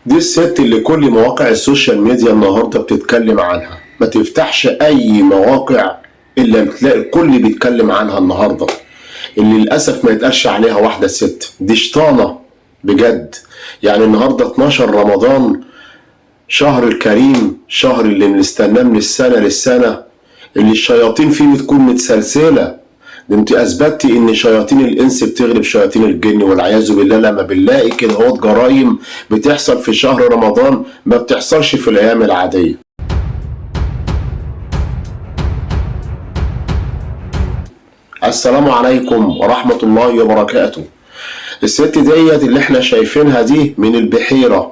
دي الست اللي كل مواقع ال social media النهارده بتتكلم عنها، ما تفتحش اي مواقع الا بتلاقي الكل بيتكلم عنها النهارده. اللي للاسف ما يتقالش عليها واحدة ست، دي شطانه بجد. يعني النهارده 12 رمضان، شهر الكريم، شهر اللي بنستناه من السنة للسنة، اللي الشياطين فيه بتكون متسلسله. ده انت اثبتي ان شياطين الانس بتغلب شياطين الجن والعياذ بالله. لما بنلاقي كده هوت جرايم بتحصل في شهر رمضان ما بتحصلش في الايام العادية. السلام عليكم ورحمة الله وبركاته. الست ديت اللي احنا شايفينها دي من البحيرة،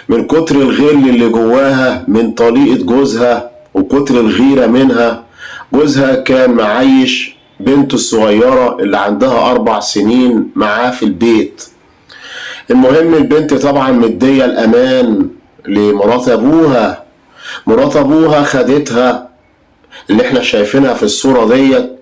من كتر الغل اللي جواها من طليقه جوزها وكتر الغيرة منها. جوزها كان معايش بنته الصغيرة اللي عندها 4 سنين معاه في البيت. المهم البنت طبعا مدية الأمان لمرات أبوها. مرات أبوها خدتها اللي احنا شايفينها في الصورة ديت،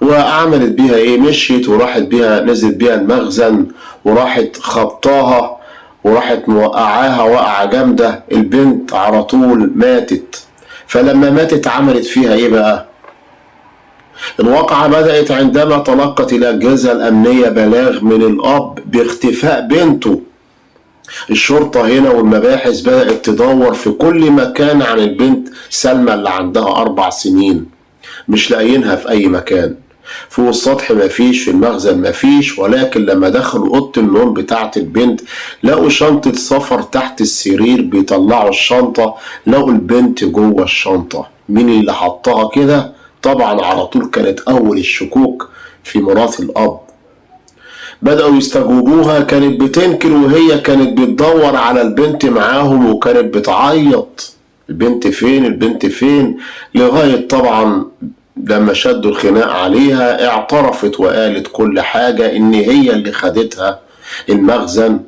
وعملت بيها ايه؟ مشيت وراحت بيها، نزلت بيها المخزن وراحت خبطاها وراحت موقعاها وقعة جامدة. البنت على طول ماتت. فلما ماتت عملت فيها ايه بقى؟ الواقعة بدأت عندما تلقت الأجهزة الأمنية بلاغ من الأب باختفاء بنته. الشرطة هنا والمباحث بدأت تدور في كل مكان عن البنت سلمى اللي عندها 4 سنين، مش لاقيينها في أي مكان. فوق السطح مفيش، في المخزن مفيش. ولكن لما دخلوا أوضة النوم بتاعة البنت لقوا شنطة سفر تحت السرير. بيطلعوا الشنطة لقوا البنت جوه الشنطة. مين اللي حطها كده؟ طبعا على طول كانت أول الشكوك في مرات الأب. بدأوا يستجوبوها، كانت بتنكر وهي كانت بتدور على البنت معاهم وكانت بتعيط البنت فين البنت فين، لغاية طبعا لما شدوا الخناق عليها اعترفت وقالت كل حاجة، إن هي اللي خدتها المخزن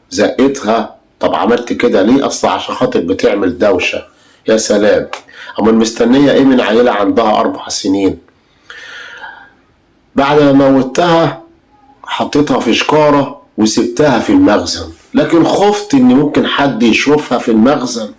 زقتها. طب عملت كده ليه؟ أصل عشان خاطر بتعمل دوشة. يا سلام، أمال مستنية إيه من عيلة عندها 4 سنين؟ بعد ما موتها حطيتها في شكارة وسبتها في المخزن، لكن خفت إن ممكن حد يشوفها في المخزن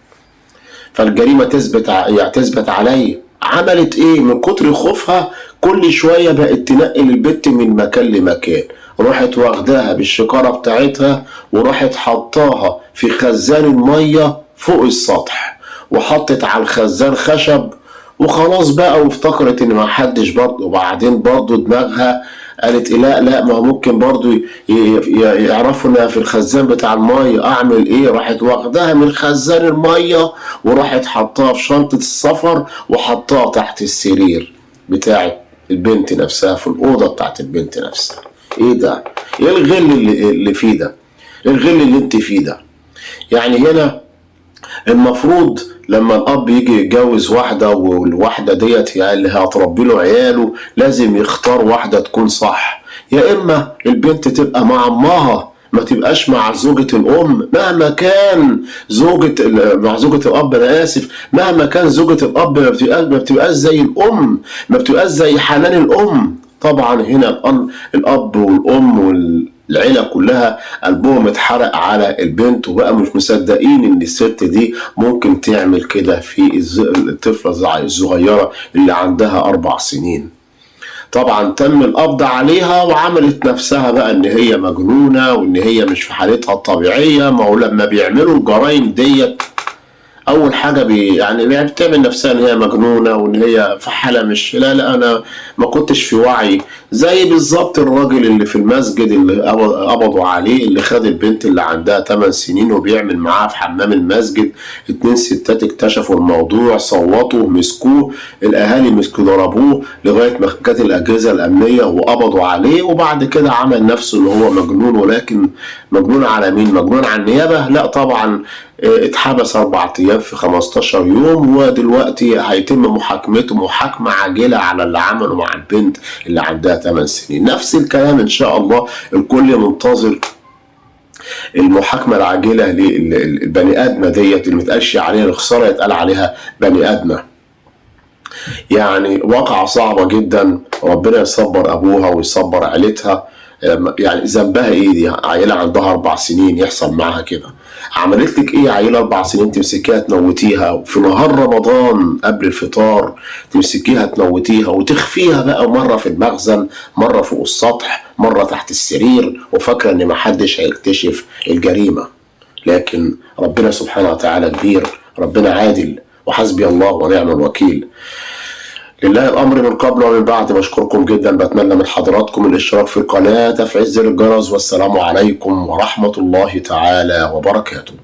فالجريمة تثبت عليا. عملت إيه؟ من كتر خوفها كل شوية بقت تنقل البت من مكان لمكان. راحت واخداها بالشكارة بتاعتها وراحت حطاها في خزان المية فوق السطح، وحطت على الخزان خشب وخلاص بقى، وافتكرت ان ما حدش برضه. وبعدين برضه دماغها قالت إيه، لا لا، ما هو ممكن برضه يعرفوا انها في الخزان بتاع المية، اعمل ايه؟ راحت واخداها من خزان المية وراحت حطاها في شنطة السفر وحطاها تحت السرير بتاعت البنت نفسها، في الأوضة بتاعت البنت نفسها. ايه ده؟ ايه الغل اللي فيه ده؟ ايه الغل اللي انت فيه ده؟ يعني هنا المفروض لما الاب يجي يتجوز واحدة، والواحده ديت يعني اللي هتربي له عياله، لازم يختار واحدة تكون صح. يا اما البنت تبقى مع امها، ما تبقاش مع زوجة الأم مهما كان زوجة مع زوجة الأب، أنا آسف، مهما كان زوجة الأب ما بتبقاش زي الأم، ما بتبقاش زي حنان الأم. طبعا هنا الأب والأم والعيلة كلها قلبهم اتحرق على البنت، وبقى مش مصدقين ان الست دي ممكن تعمل كده في الطفلة الصغيرة اللي عندها 4 سنين. طبعا تم القبض عليها وعملت نفسها بقى ان هي مجنونة وان هي مش في حالتها الطبيعية. ما هو لما بيعملوا الجرائم ديت اول حاجة يعني بتعمل نفسها ان هي مجنونة وان هي في حاله مش، لا لا انا ما كنتش في وعي. زي بالظبط الراجل اللي في المسجد اللي قبضوا عليه، اللي خد البنت اللي عندها 8 سنين وبيعمل معاها في حمام المسجد. 2 ستات اكتشفوا الموضوع، صوتوا، مسكوه، الاهالي مسكوا ضربوه لغاية ما جت الاجهزة الامنية وقبضوا عليه. وبعد كده عمل نفسه ان هو مجنون، ولكن مجنون على مين؟ مجنون على النيابة؟ لا طبعا، اتحبس 4 أيام في 15 يوم، ودلوقتي هيتم محاكمته محاكمة عاجلة على اللي عمله مع البنت اللي عندها 8 سنين. نفس الكلام إن شاء الله، الكل منتظر المحاكمة العاجلة للبني آدمة ديت اللي متقالش عليها الخسارة، يتقال عليها بني آدمة. يعني واقعة صعبة جدا، ربنا يصبر أبوها ويصبر عيلتها. يعني ذنبها إيه دي؟ عيلة عندها 4 سنين يحصل معاها كده. عملت لك ايه عيله 4 سنين تمسكيها تموتيها في نهار رمضان قبل الفطار؟ تمسكيها تموتيها وتخفيها بقى مرة في المخزن، مرة فوق السطح، مرة تحت السرير، وفاكره ان محدش هيكتشف الجريمة. لكن ربنا سبحانه وتعالى كبير، ربنا عادل، وحسبي الله ونعم الوكيل. لله الأمر من قبل ومن بعد. بشكركم جدا، بتمنى من حضراتكم الاشتراك في القناة، تفعيل زر الجرس، والسلام عليكم ورحمة الله تعالى وبركاته.